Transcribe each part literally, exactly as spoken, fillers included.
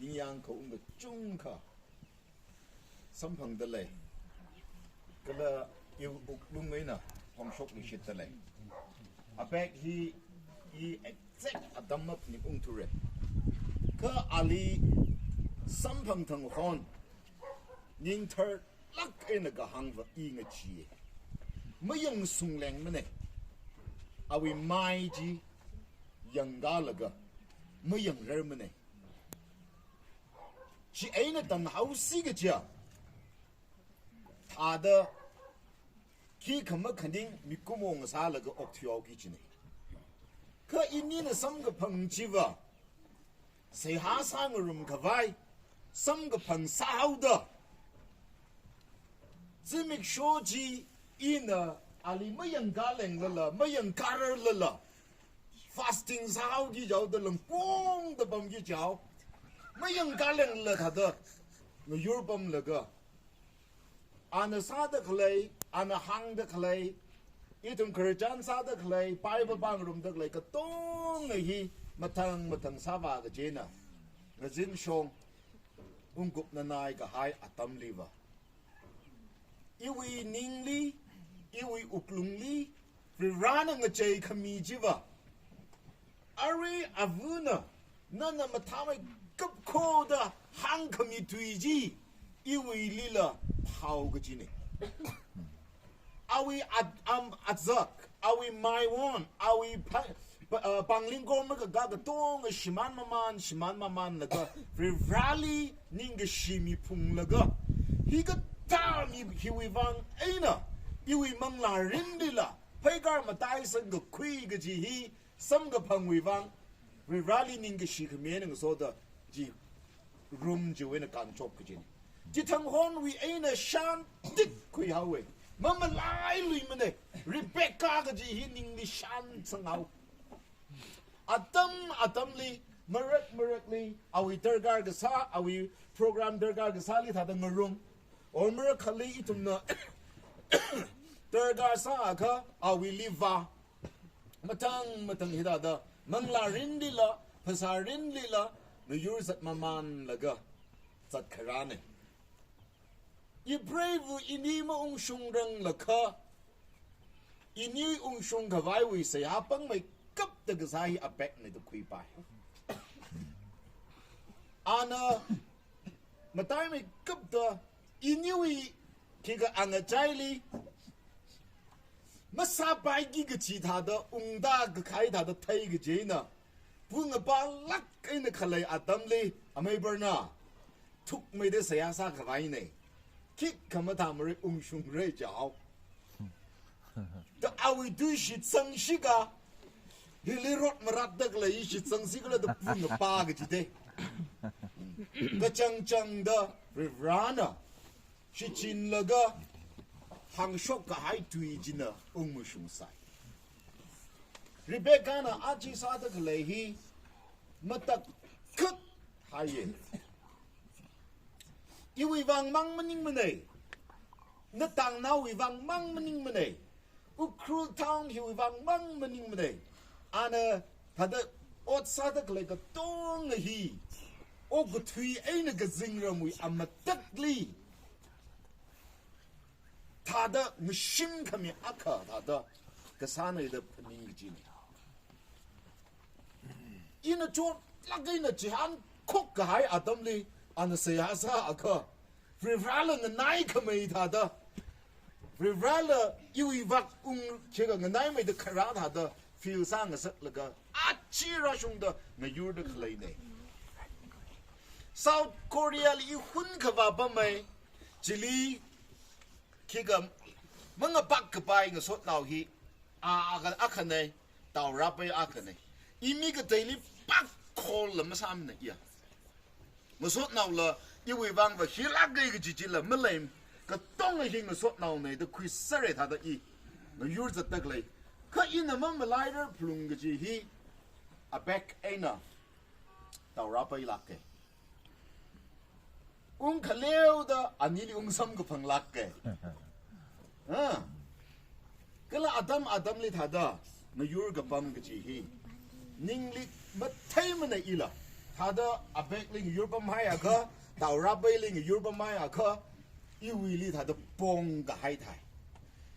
ningyāng kaung kachungkha samphangda lei. Kala iwui wuklung eina phongshokluishitta lei. Apek hi i exact atam map ni ungthure. Kha ali samphang thang hon ningtharlāk eina kahāngva i ngacheeya. Mayangsung lengmane. Awui mai chi yangkalaga mayangrarmane. Chieina tanghaosi kaja thāda khikha makhaning mikumo ngasālaga okthuihaoki kajine. Kha inina samkaphang chiva seihā sāngarum khavai samkaphang sāhaoda, zimiksho chi ina ali mayangkalenglala, mayangkararlala, fasting sāhaoki jihaoda langpongda pamki jihao. Mayangkalenglala thāda ngayur pamlaga, ana sāda khalei, ana hāngda khalei, ithum Christian sāda khalei, Bible pāngarumda khalei katonga hi mathang mathang sāvā kajina, ngazin shong ungkupnanai kahai atamliva, iwui ningli, iwui wuklungli Varivarana ngacheikhami chiva, arui avana nana mathāmeikap khoda hāngkhami tui chi iwuilila phao kajine. Awui at-, am, azak, awui maiwon, awui pa-, pa-, uh, pāngling korma kakā katonga shimān mamān, shimān mamānlaga, Varivarali ningkashi miphunglaga, hikathā mi hiwui vang eina iwui manglārinlila pheikar mataisang kakhui kaji hi samkaphangwui vang, Varivarali ningkashi khami eina ngasoda chi room chiwui eina kānchop kajine. Chithang honwui eina shāntik khuihaowe. Mamalailuimane. Rebecca kaji hi ningli shānsanghaowa. Atam atamli, marak marakli, awui darkar kasā, awui program darkar kasāli thāda ngarum. Or marakkhali ithumna darkar sāakha awuili vā. Mathang mathang hithāda manglārinlila, phasārinlila, ngayur zat mamānlaga zatkharāne. Ipreiva ini maungshungranglakha, ini ungshung khavaiwui seihā pangmeikapta kasā hi Apekne da khuipai. Ana mataimeikapta iniwui khikha angachaili masāpaiki kaji thāda, ungda kakhai thāda thei kajina, pungapālāk eina khalei atamli, amei Barna, thukmeida seihā sākhavaine. Khikha mathāmara ungshungra jihao. Da awui tui shitsangshika, hili rot maratda khalei shitsangshikala da pungapā kajite. Kachangchangda Varivarana shichinlaga hāngshok kahai tui china ungmashungsai. Rebecca na aja sāda khalei hi matakhut haiye. Iwui vang mang maningmane. Natangnaowui vang mang maningmane. Ukhrul town hiwui vang mang maningmane. Ana thāda ot sāda khalei katonga hi okathui eina kazingramwui amatakli thāda mashim khami akha thāda kasāne da phaning kajine. Ina chotlāk eina chihān khok kahai atamli ana seihā sāakha, Varivarala nganaikhamei thāda, Varivarala iwui vak ung khikha nganaimeida kharā thāda feel sāngasaklaga aja rāshungda ngayurda khaleine. South Korea li i hun khavā pamei, chili khikha mangapak kapai ngasotnao hi a, akha, akhane, Taorapei akhane. I mi kateili pak kholla masāmane iya. Ngasotnaola iwui vangva hilāke kaji chila malei, katonga hi ngasotnaone da khuisāre thāda i ngayur zatda khalei. Kha ina mamalairar phalung kaji hi Apek eina Taorapei lāke. Ungkhaleoda anili ungsam kaphanglāke. Ha? Kala atam atamli thāda ngayur kapam kaji hi ningli matheimana ila. Thāda abekli ngayurpamhaiakha, daorāpaili ngayurpamhaiakha, iwuili thāda pongkahai thai,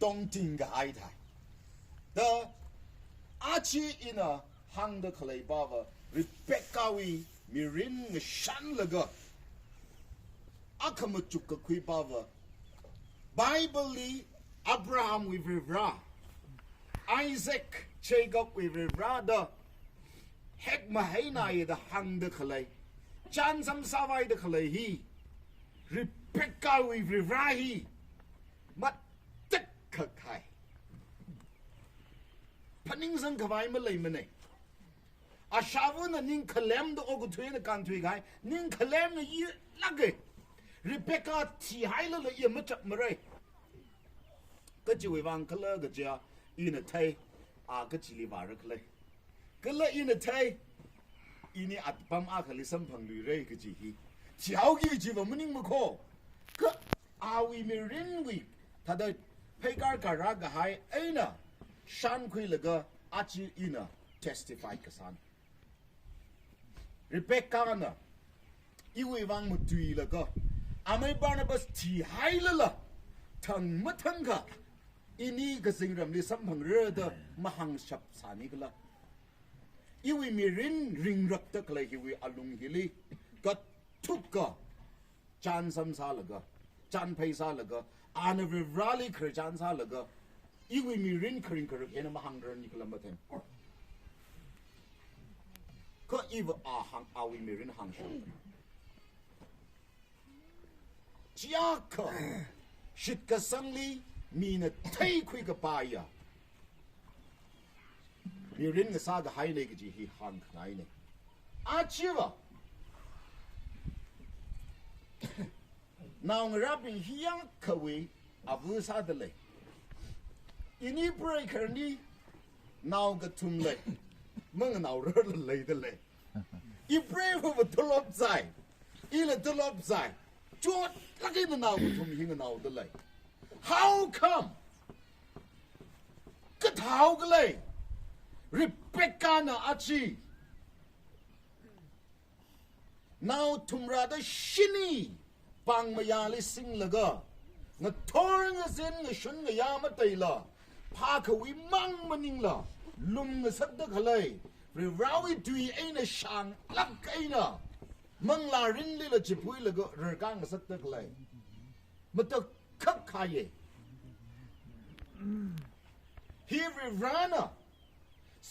tongtingkahai thai. Da aja ina hāngda khalei pava, Rebecca wui mirin ngashanlaga, akhamachuk kakhui pava, Bible li Abraham wui Varivara, Isaac, Jacob wui Varivara da hekmahaina ye da hāngda khalei, chānjam sāvaida khalei hi, Rebecca wui Varivara hi, matak khakhai. Phaningsang khavai maleimanei. Ashāvana ningkhalemda okathuina kānthuikahai, ningkhalemna yilāke. Rebecca thihailala i machapmarei. Kachiwui vang khala kaja, ina thei, a kachili vāra khalei. Kala ina thei, ini apam akhali samphangluirei kaji hi. Thihaoki kajiva maningmakho. Kha awui mirinwui, thāda pheikār kārākahai eina shānkhuilaga aja ina testify kasāna. Rebecca na iwui vang matuilaga, amei Barnabas thihailala, thang mathangkha, ini kazingramli samphangra da mahāngshap sāni kala. Iwui mirin ringrakta khalei hiwui alung hili, kathuka chānjam sālaga, chānphei sālaga, ana Varivarali khararchan sālaga, iwui mirin kharing kharak eina mahāngrarni kala mathei. Kha iva a hāng, awui mirin hāngshap. Chiakha, shitkasangli mina theikhui kapaiya mirin ngasākahainei kaji hi hāngkhangainei. Achiva, naongarābing hiyākhawui ava sādalei. Ini preikharni nao kathum lei. Manganaorarla leidalei. Ipreiva tolop zai. Ila tolop zai. Chotlāk eina nao kathum hi nganaodalei. How come? Kathāhao khalei? Rebecca na aja nao thumrada shini pāng mayāli singlaga, ngathor ngazin ngashun ngayā mateila, phākhawui māng maningla, lumngasakda khalei, Varivarawui tui eina shānglāk eina, manglā rinlila chiphuilaga rarkā ngasakda khalei. Matakhak khaye. Hi Varivarana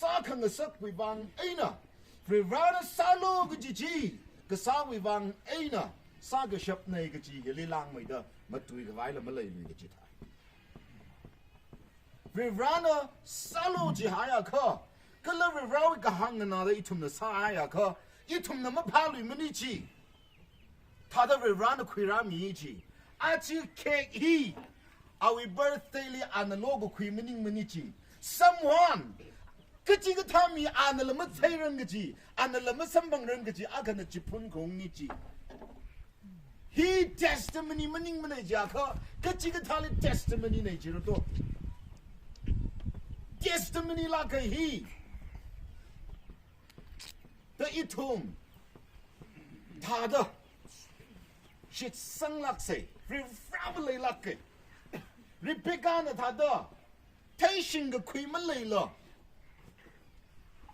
sākhangasakwui vang eina, Varivarana sālu kaji chi kasāwui vang eina sākashapnei kaji hili langmeida matuikhavai la maleilui kaji thai. Varivarana sālu jihaiakha, kala Varivarawui kahāng nganāda ithumna sāhaiakha, ithumna maphāluimani chi. Thāda Varivarana khuirāmi chi. Aja cake hi, awui birthday li ana lokakhui maningmani chi. Someone, kachikathā mi anala matheiran kaji, anala masamphangran kaji, akhana chiphun khaungni chi. Hi testimony maningmanei jiakha, kachikathāli testimony nei jira to. Testimony lāka hi. Da ithum thāda shitsanglāksei, Varivara leilāke. Rebecca na thāda theishing kakhui maleila,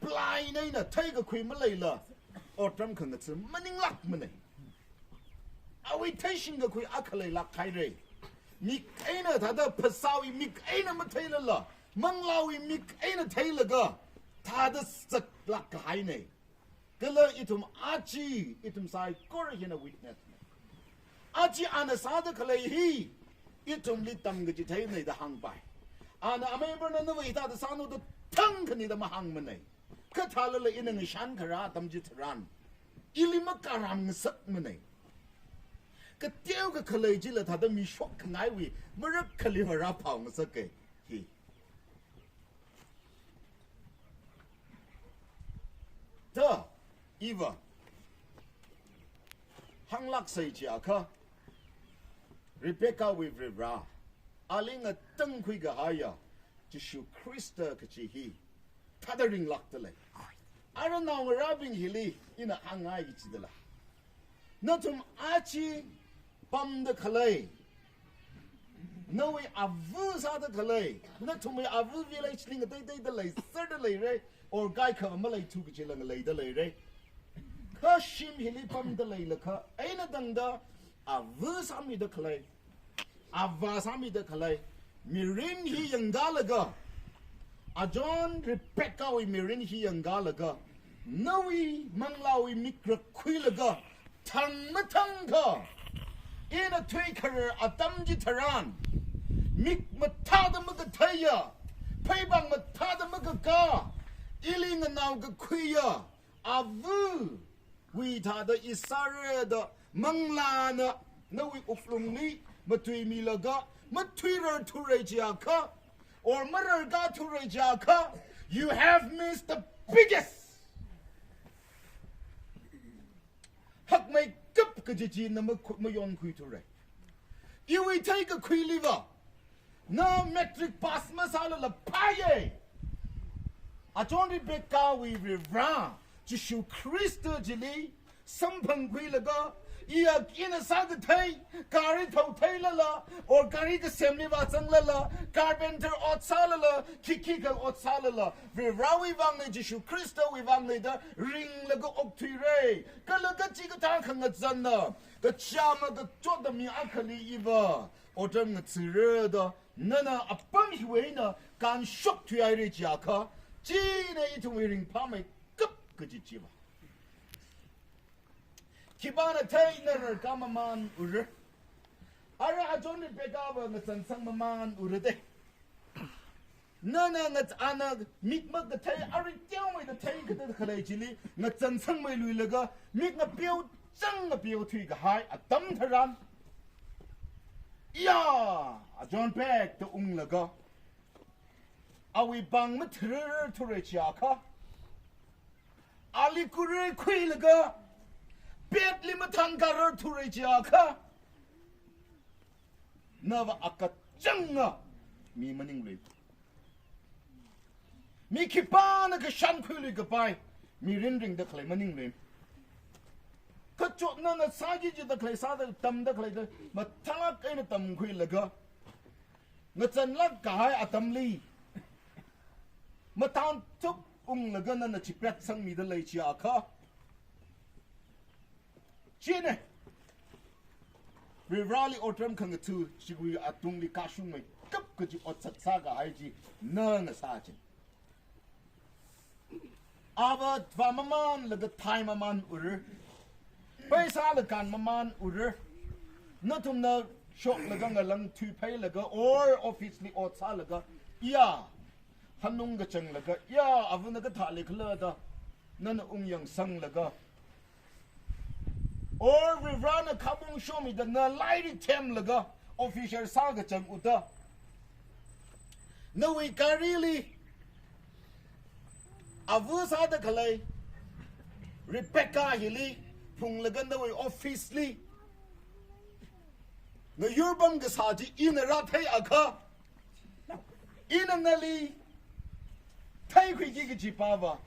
blind eina theikakhui maleila, otram khangatha maninglākmanei. Awui theishing kakhui akha leilāk hairei. Mik eina thāda phasāwui mik eina matheilala, manglāwui mik eina theilaga, thāda zaklāk kahainei. Kala ithum aja, ithum saikora hina witness nei. Aja ana sāda khalei hi, ithumli tamkachitheinei da hāngpai. Ana amei Barna nava hithāda sānu da thangkhani da mahāngmanei. Kathālala ina ngashan kharā atam chitharan, ili makaram ngasakmanei. Kateokha khalei chila thāda mi shokkangaiwui marakhali vāra phao ngasake hi. Da, iva hānglāksei jiakha, Rebecca wui Varivara, ali ngatangkhui kahaiya Jishu Khrista kaji hi thāda ringlākdalei. Ara naongarābing hili ina hāngngai kachi dala, nathum aja pamda khalei, nawui ava sāda khalei, nathumwui ava village li ngateiteida leiserda leira, or kaikha maleithu kachila ngaleida leira. Kha shim hili pamda leilakha, eina tangda ava sāmida khalei, ava sāmida khalei mirin hi yangkalaga, a John Rebecca wui mirin hi yangkalaga, nawui manglāwui mik rākhuilaga, thang mathangkha, ina thuikharar atam chitharan, mik mathāda makatheiya, pheibang mathāda makakā, ili nganao kakhuiya avawui thāda i sāra da manglāna nawui wuklungli matuimilaga, mathuirarthura chiakha, or mararkāthura chiakha, you have missed the biggest. Hakmeikap kaji chi na makhu-, mayonkhuithura. Iwui theikakhuiliva, na matric pass masālala phāya. A John Rebecca wui Varivara Jishu Khrista chili samphangkhuilaga, iya ina sākathei, gari thao theilala, or gari kasemli vāzanglala, carpenter ot sālala, khikhikha ot sālala, Varivarawui vangna, Jishu Khristawui vangna da ringlaga okthuira. Kala kachikathā khangazanna, kachama kachotda mi akhali iva otram ngathāra da, nana apam hiwui eina kānshokthuihaira chiakha, china ithumwui ringphāmeikap kaji chiva. Khipāna thei? Na rarkā mamān ura. Ara a John Rebecca va ngachansang mamān ura de. Nana ngat-, ana mik makathei, ara teomeida theikada khalei chili ngachansangmeiluilaga, mik ngapeo chang ngapeo thuikahai atam tharan, iya, a John Beck da unglaga, awui pāng mathirarthura chiakha, ali kure khuilaga, petli mathangkārarthura chiakha, nava akachanga mi maninglui. Mi khipāna kashankhuilui kapai mirin ringda khalei maninglui. Kachotna nana sāki jida khalei, sāda tamda khaleida mathālāk eina tamkhuilaga, ngachanlāk kahai atamli, mathānthup unglaga nana chipet sangmida lei chiakha, china Varivarali otram khangatha chiwui atungli kashungmeikap kaji otsak sākahai chi na ngasā china. Ava vā mamānlaga thai mamān ura. Pheisā lakān mamān ura. Nathumna shoklaga ngalang thuiphailaga or office li ot sālaga, iya, hanung kachanglaga, iya, avana kathāli khala da nana ungyangsanglaga, or Varivarana khaung shomida na lairik themlaga officer sākachang uda, nawui garili ava sāda khalei Rebecca hili phunglaga nawui office li ngayur pam kasā chi ina rātheiakha, ina nali theikhuiki kaji pava,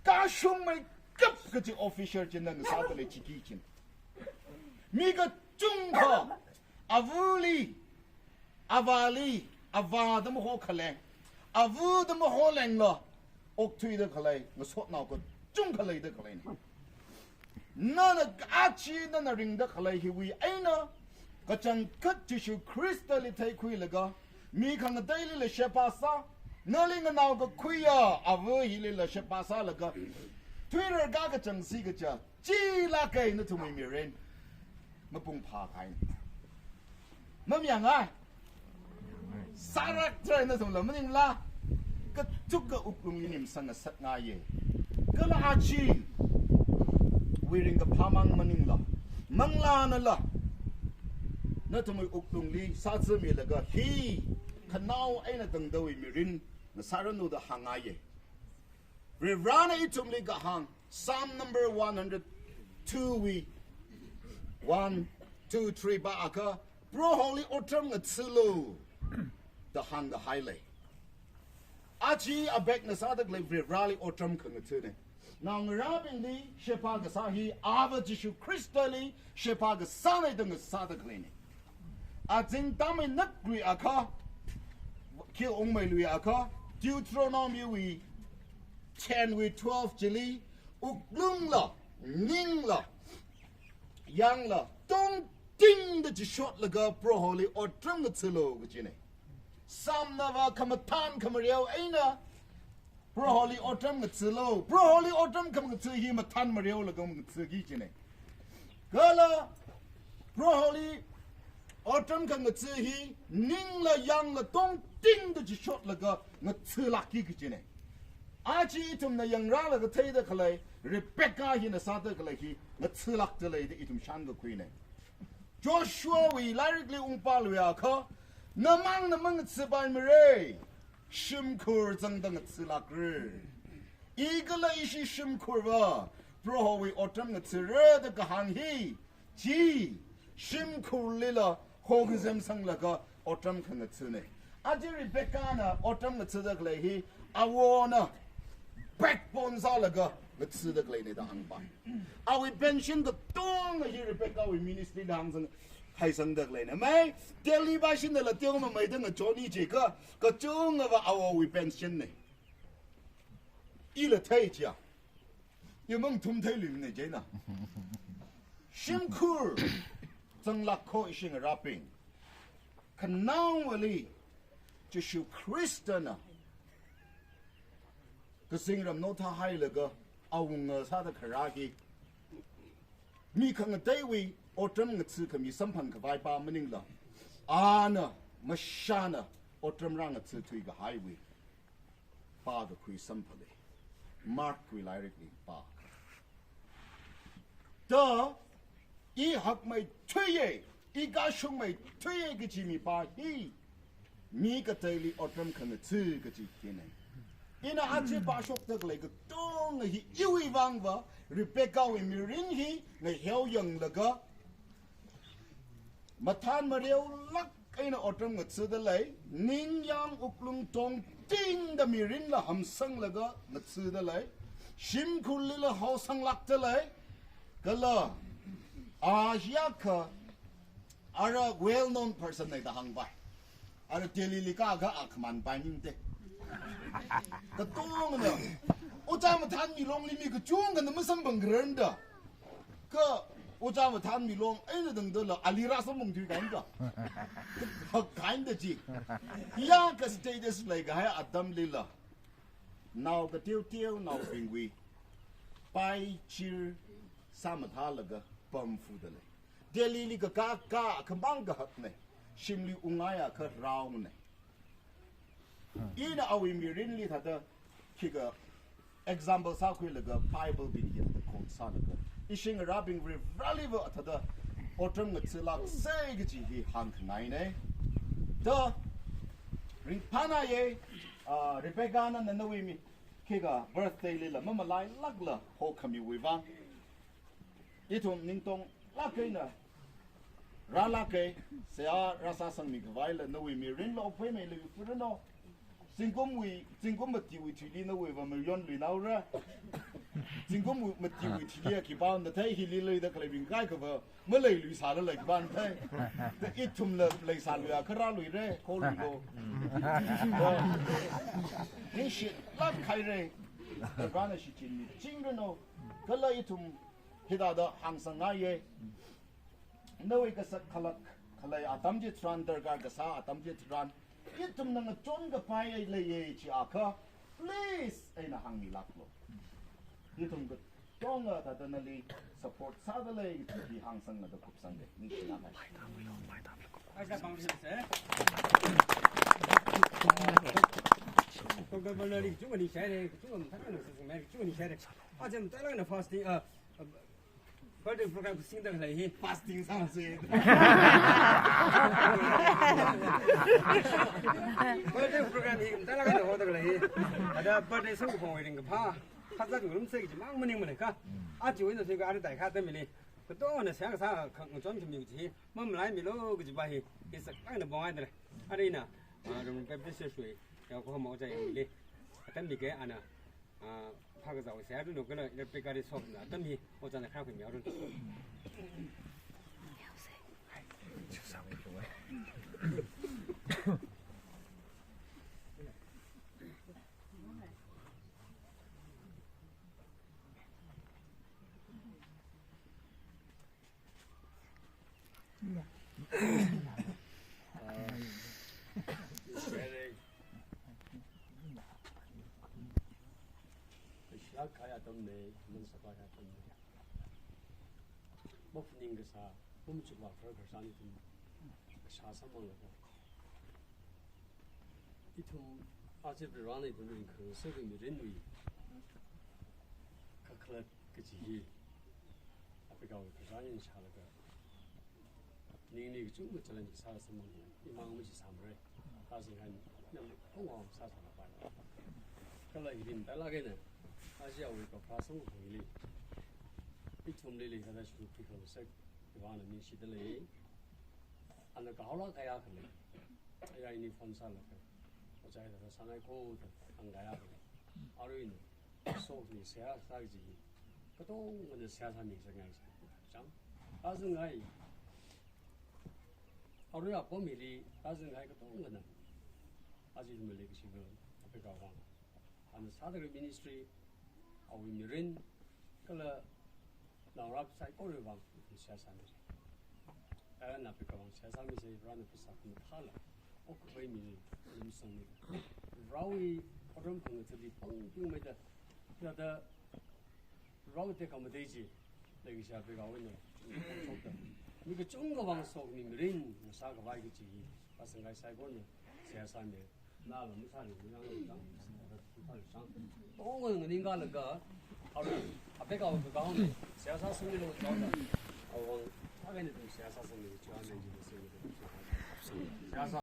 kashungmeikap kaji officer china ngasāda lei chiki china. Mi kachungkha avali, avali, avāda maho khaleng, avada maholengla okthuida khalei ngasotnao kachungkha leida khaleina. Nana aja nana ringda khalei hiwui eina kachangkhat Jishu Khristali theikhuilaga, mi khangateilila sheba sā, nali nganao kakhuiya ava hilila sheba sālaga, thuirarkā kachangsi kaja chilāka, nathumwui mirin mapung phākahai. Mamayāngai. Sālāktra nathumla maningla. Kachuk ka wuklungli nimsang ngasakngaiya. Kala aja wui ringkaphā mang maningla, manglānala nathumwui wuklungli sāzimilaga hi khanao eina tangdawui mirin ngasāranu da hāngngaiya. Varivarana ithumli kahāng, Psalm number one hundred two wui one, two, three pāakha, Proholi otram ngathālu da hāngkahai lei. Aja abekna sāda khalei Varivarāli otram khangathana. Naongarābingli sheba kasā hi Avā Jishu Khristali sheba kasāna da ngasāda khaleina. Azingtamei naklui akha, khi ungmeilui akha, Deuteronomy wui ten wui twelve chili, wuklungla, ningla, yangla, tongtingda chishotlaga Proholi otram ngathalo kajina. Samnava khamathān khamareo eina Proholi otram ngathalo. Proholi otram khangatha hi mathān mareolaga ngatha kajina. Kala Proholi otram khangatha hi ningla yangla tongtingda chishotlaga ngathalākki kajina. Aja ithumna yangrālaga theida khalei, Rebecca hina sāda khalei hi ngathalākda leida ithum shānkakhuina. Joshua wui lairikli ungpālui akha, namangna mangathapaimara, shimkhur zangda ngathalākra. I kala ishi shimkhurva Prohowui otram ngathara da kahāng hi, chi shimkhurlila hongzem sanglaga otram khangathana. Aja Rebecca na otram ngathada khalei hi, awona backbone sālaga ngathada khaleina da hāngpai. Awui pension katonga hi Rebecca wui ministry da hāngsang, haisangda khaleina. Mai, Delhi bashinala teomameida ngachonmi jiakha, kachungava awowui pension na. Ila thei chiya. Imang thum theiluimana chieina. Shimkhur zanglāk kho ishi ngarābing. Khanaowali Jishu Khristana kazingram notha hailaga awunga sāda kharā hi, mi khangateiwui otram ngathakhami samphangkhavai pa maningla, ana mashāna otram rāngathathui kahaiwui pākakhui samphanglei. Mark wui lairikli pā. Da, i hakmeithuiya, i kashungmeithuiya kaji mipā hi, mi kateili otram khangatha kaji hina. Ina aja pāshokda khalei katonga hi iwui vangva, Rebecca wui mirin hi ngaheoyanglaga, mathān mareolāk eina otram ngathada lei, ningyāng wuklung tongtingda mirinla hamsanglaga ngathada lei, shimkhurlila haosanglākda lei, kala a hi akha ara well known person na da hāngpai. Ara Delhi li ka ka a khaman pai ning te. Katongana, ojā mathānmi longli mi kachungkhana masamphangkharar da. Kha ojā mathānmi long eina tangdala ali rāsamphangthui kahaina. Hak kahaina chi. Yākha status leikahai atamlila, nao kateoteonaobingwui paichir sāmathālaga pamfuda lei. Delhi li kakā kakā khamang kahakna. Shimli ungngai akha raona. Ina awui mirinli thāda khikha example sākhuilaga Bible bing hi thāda quote sālaga, ishi ngarābing Varivarāliva thāda otram ngathalāksa kaji hi hāngkhangaina. Da, ringphānāya, ah, Rebecca nana nawui mi, khikha birthday lila mamalailākla hokhamiwui vang. Ithum ningtonglāk eina rālāka, seihā rāsāsangmi khavaila nawui mirinla okpheimei leifurano. Zingkumwui, zingkum matiwui thili nawuiva mayonluinaora. Zingkum matiwui thili khipāna thei, hili leida khaleibing kaikhava maleiluisāla lei khipāna thei. Ithumla leisāluiakha rāluira, kholui ko. Ningshitlāk haira. Varivarāna shichinmichingranu. Kala ithum hithāda hāngsangngaiya. Nawui kasak khalak khalei atam chitharan, darkar kasā atam chitharan, ithumna ngachonkapai leiya chiakha, please eina hāngmilāklu. Ithum katonga thāda nali support sāda lei kaji hi hāngsanglaga kupsangda. Ningshilāka. Doctor Bernard li kachungkha ningshire, kachungkha mathālāk eina sāsangmei, kachungkha ningshire. Aja matailāk eina fasting, ah, birthday program kasingda khalei hi. Fasting sāsei. Birthday program hi matailāk eina hoda khalei hi. Ada birthday samkaphangwui ringkaphā, kazāt ngarumsa kaji mang maningmana kha. Aja ina sui ka ara dai kha tamili. Katongana seihā kasā kha ngachonkhami kaji hi mamalaimilu kajiva hi, hi saklāk eina pongaida lei. Ara ina, ah, Rum Baptist Church wui, ya ko hamo ja yangli. Atam bike ana, ah, phākazā seihā ranu kala ina pekari sok na atam hi, ojāna khara khuimihaoranu. Shakaya tamne, man sapaya tamne. Maphuning kasā, pumchukva kar kasā ni tum kasā samang laka. Ithum aja Varena ithum ringkharar sāki mirinwui kakhalat kaji hi apikawui khararchan shālaga ningli kachungkha challenge sāsāmang, imang machi sāmara. Kazing han nam kongwang sāsālapai. Kala hirim talagena aja awui kaphā sangkhangli ithumli leikada shuru pikal sek Varena ningshida lei. Ana kahaola kaya khalei. Aya ini phone sālaga, ojā hithāda sāngaiko da hāngkaya khalei. Aruina, sokni seihā sā kaji hi katongana seihā sāmi sāngai sā. Chang, kazing ngai. Arui apam hili kazing ngai katongana aja ithumli leikashi apikawui vang, ana sāda khalei ministry, awui mirin, kala naongarā saikorawui vang seihā sāmi. Ana apikawui vang seihā sāmi sāi, Varena phasā khamathāla okathui mi lumsangmi. Varewui otram khangathali pangpingmeida, thāda Varewui tekhamatei chi leikashi apikawuina chokda, mi kachungkha vang sokmi mirin ngasākhavai kaji hi kazing ngai saikorana seihā sāmi. Nala masāli, nang, nang, nang, tongkha nganingkalaga, arui apikawui kakhalatna seihā sāsangmilu chokda, awui vang again ithum seihā sāsangmi, chua nang ji sangmi.